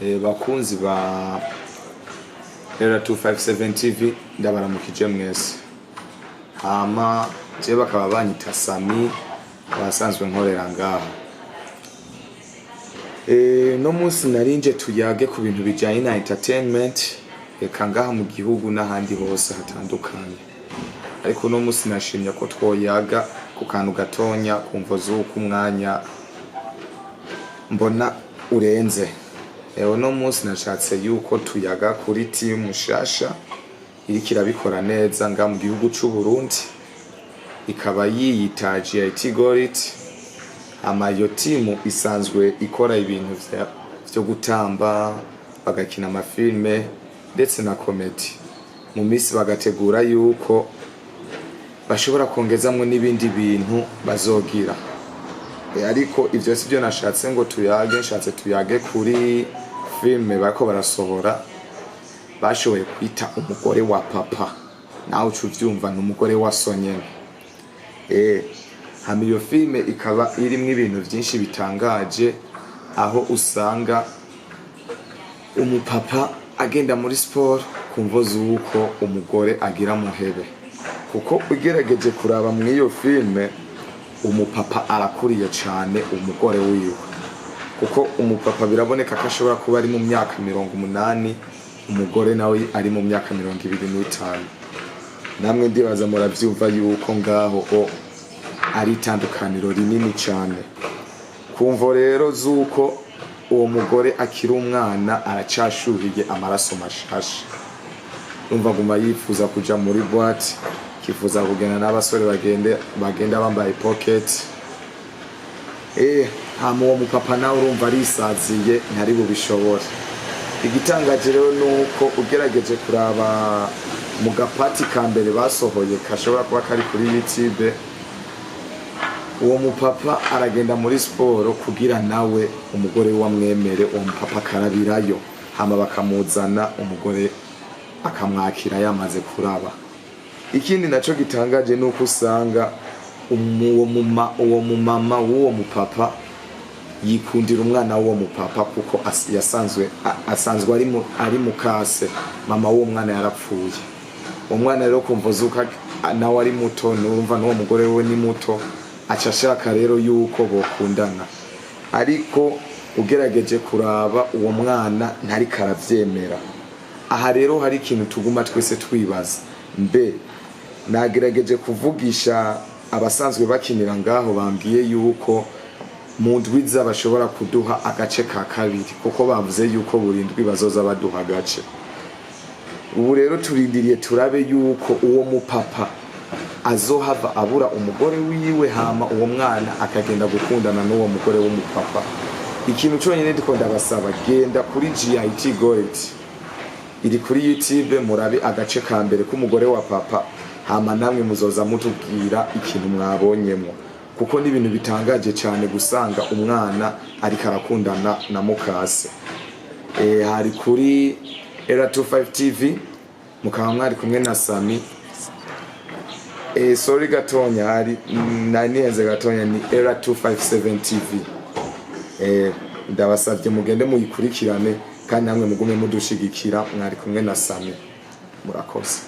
Bakunzi ba Era 257 TV, ndabaramukije mwese. Hama je bakaba banyita Sami, abasanzwe nkorera ngaha. No munsi narinje tuyage ku bintu bijanye na entertainment, eka ngaha mu gihugu n'ahandi hose hatandukanye. Ariko uno munsi nashimye ko twoyaga ku kantu gatonya, kumvo z'uko umwanya mbona urenze. Uno munsi nashatse yuko tuyaga kuri team nshasha iriko irabikora neza nga mu gihugu c'u Burundi, ikaba yiyita GIT Gorit. Hama iyo timu isanzwe ikora ibintu vyo gutamba, bagakina amafilme ndetse na comedy. Mu minsi bagategura yuko bashobora kongezamwo n'ibindi bintu bazogira. Ariko ivyo sivyo nashatse ngo tuyage. Nshatse tuyage kuri filme bariko barasohora, bashoboye kwita Umugore wa Papa. Nawe uca uvyumva, ni umugore wa so nyene. Hama iyo filme ikaba irimwo ibintu vyinshi bitangaje, aho usanga umupapa agenda muri siporo ku mvo z'uko umugore agira muhebe. Kuko ugerageje kuraba mw'iyo filme, umupapa arakuriye cane umugore wiwe, kuko umupapa biraboneka ko ashobora kuba ari mu myaka 80, umugore nawe ari mu myaka 25. Namwe ndibaza muravyumva yuko ngaho o ari itandukaniro rinini cane. Kumvo rero z'uko uwo mugore akiri umwana, aracashuhiye amaraso mashasha, umva aguma yifuza kuja muri boîte, kifuza kugenda n'abasore bagenda bambaye pocket. Hama uwo mupapa nawe urumva arisaziye, ntari bubishobore. Igitangaje rero nuko ugerageje kuraba mu gapati ka mbere basohoye, kashobora kuba kari kuri YouTube, uwo mupapa aragenda muri siporo kugira nawe umugore we amwemere. Uwo mupapa akarabirayo, hama bakamuzana, umugore akamwakira yamaze kuraba. Ikindi naco gitangaje nuko usanga uwo mumama w'uwo mupapa yikundira umwana w'uwo mupapa, kuko yasanzwe asanzwe ari mukase. Mama w'uwo mwana yarapfuye. Uwo mwana rero kumva zuko nawe ari muto, nurumva n'uwo mugore we ni muto, aca ashaka rero yuko bokundana. Ariko ugerageje kuraba, uwo mwana ntariko aravyemera. Aha rero hari ikintu tuguma twese twibaza. Mbe nagerageje kuvugisha abasanzwe bakinira ngaho, bambwiye yuko mu ndwiza bashobora kuduha agace ka kabiri, kuko bavuze yuko buri ndwi bazoza baduha agace. Ubu rero turindiriye turabe yuko uwo mupapa azohava abura umugore wiwe, hama uwo mwana akagenda gukundana n'uwo mugore w'umupapa. Ikintu cyonyine ndiko ndabasaba, genda kuri GIT Gold, iri kuri YouTube, murabe agace ka mbere k'Umugore wa Papa, hama namwe muzoza mutubwira ikintu mwabonyemwo, kuko ni ibintu bitangaje cyane gusanga umwana ariko arakundana na mukase. Hari kuri Era 25 TV, mukaba mwari kumwe na Sami. Sorry gatonya, hari nari nihenze gatonya, ni Era 257 TV. Ndabasabye mugende muyikurikirane, kandi namwe mugume mudushigikira. Mwari kumwe na Sami, murakoze.